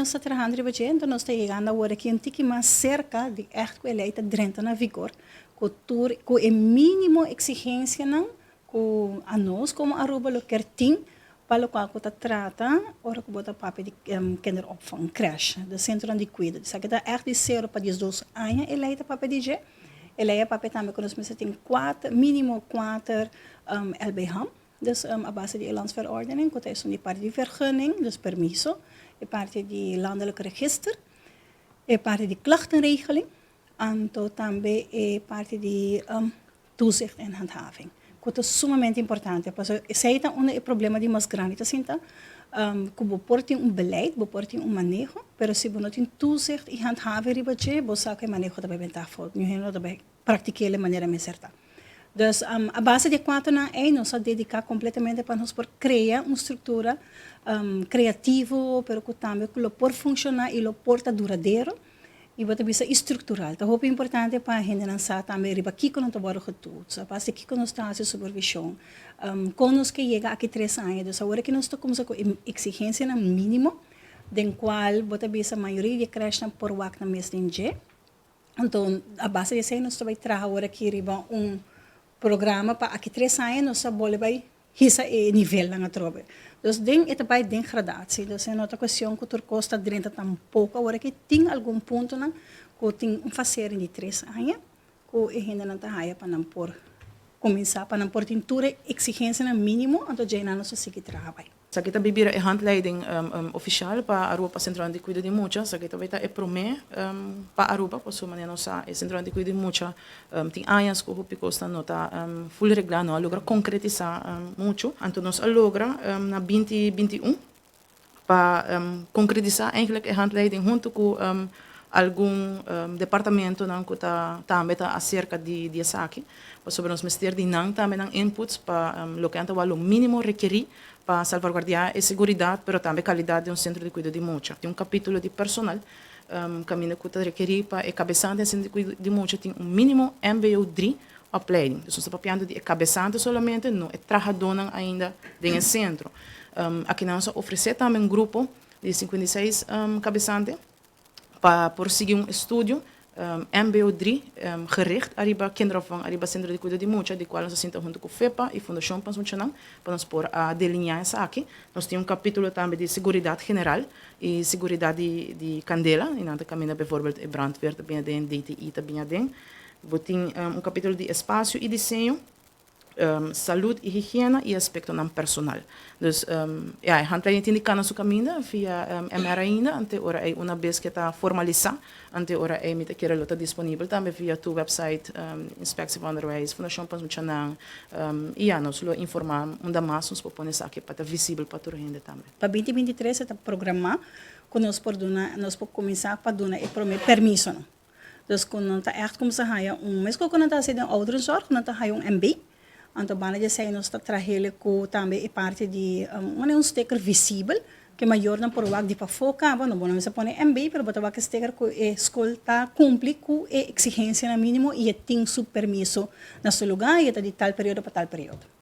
Nos ta trahando riba dje, anto nos ta yegando awor aki un tiki mas serka di ègt ku e lei ta drenta na vigor, ku tur ku e mínimo eksigensianan ku anos komo Aruba lo ker tin pa lokual ku ta trata ora ku bo ta papia di kinderopvang, crèche, de sentronan di kuido. Esaki ta ègt di 0 pa 12 aña e lei ta papia di dje. E lei a papia tambe ku nos mester tin kuater, mínimo kuater LBH. Dus a base di landsverordening, ku ta esun di parti di vergunning, dus permiso, e parti di landelijk register, e parti di klachtenregeling, anto tambe e parti di toezicht en handhaving. Ku ta sumamente importante, pasobra esei ta un e problema di mas grandi ta sinta, ku bo por tin un beleid, bo por tin un maneho, pero si bo no tin toezicht i handhaving riba dje, bo sa ku e maneho ta bai benta afó, niun hende no ta bai praktik'é di manera mester ta. Dus a base di kuaternan ei nos a dediká kompletamente pa nos por krea un struktura kreativo, pero ku tambe lo por funshoná i lo por ta duradero i bo ta bisa struktural. Ta hopi importante pa hendenan sa tambe riba kiko nan ta wòrdu getoets, a base di kiko nos ta hasi supervishon, kon nos ke yega aki 3 aña. Dus awor ku nos ta kuminsá ku eksigensianan mínimo, den kual bo ta bisa mayoria di crèchenan por wak nan mes den dje. Anto, a base di esei nos ta bai traha awor aki riba un programa pa aki 3 aña nos a bolbe bai hisa e nivelnan atrobe. Dus den e ta bai den gradatie. Dus no ta kuestion ku tur kos ta drenta tampoko awor aki. Tin algun puntonan ku tin un fasering di 3 aña ku e hendenan ta haya pa nan por kuminsá, pa nan por tin tur e eksigensianan mínimo, anto djei nan nos a sigui traha bai. Esaki ta bira e handleiding ofisial pa Aruba pa Sentro di Kuido di Mucha. Esaki tambe ta e promé pa Aruba, pasobra manera nos sa e Sentro di Kuido di Mucha tin aña ku hopi kos no ta full reglá, no a logra konkretisá muchu. Anto nos a logra na 2021 pa konkretisá eigenlijk e handleiding huntu ku algun departamentonan ku ta tambe ta aserka di esaki. Pasobra nos mester di nan tambe nan inputs pa loke ta lo mínimo rekerí pa salvaguardiá e seguridat, pero tambe kalidat di un sentro di kuido di mucha. Tin un kapítulo di personal, kaminda ku ta rekerí pa e kabesante di sentro di kuido di mucha tin un mínimo MBO 3 opleiding. Dus nos ta papiando di e kabesante solamente, no e trahadónan ainda den e sentro. Aki nos a ofresé tambe un grupo di 56 kabesante pa por sigui un estudio MBO 3 gericht ariba kinderopvang, ariba sentro di kuido di mucha, di kual nos a sinta huntu ku FEPA i Fundashon pa Muchanan, pa nos por a delineá esaki. Nos tin un kapítulo tambe di seguridat general i seguridat di kandela, i nan ta kaminda bijvoorbeeld e brandweer ta bin aden, DTI ta bin aden. Bo tin un kapítulo di espasio i diseño, salud i higiena i aspektonan personal. Dus ja, e handleiding tin di kana su kaminda via MR ainda, ante ora ei una bes ku ta formalisá, ante ora ei mi ta kere lo ta disponibel tambe via tur website, Inspectie van Onderwijs, Fundashon pa Muchanan, i ja, nos lo informá unda mas nos por pone esaki pa ta visibel pa tur hende tambe. Pa 2023 ta programá ku nos por duna, nos por kuminsá pa duna e promé permisonan. Dus ku nan ta echt kuminsá haya un, meskos ku nan ta hasi den ouderenzorg, nan ta haya un MB. Anto banda di esei nos ta trah'é ku tambe e parti di un sticker visibel, ku mayornan por wak di pafó kaba, no bo no mester pone MB, pero bo ta wak e sticker ku e skol ta kumpli ku e eksigensianan mínimo i e tin su permiso na su lugá i e ta di tal periodo pa tal periodo.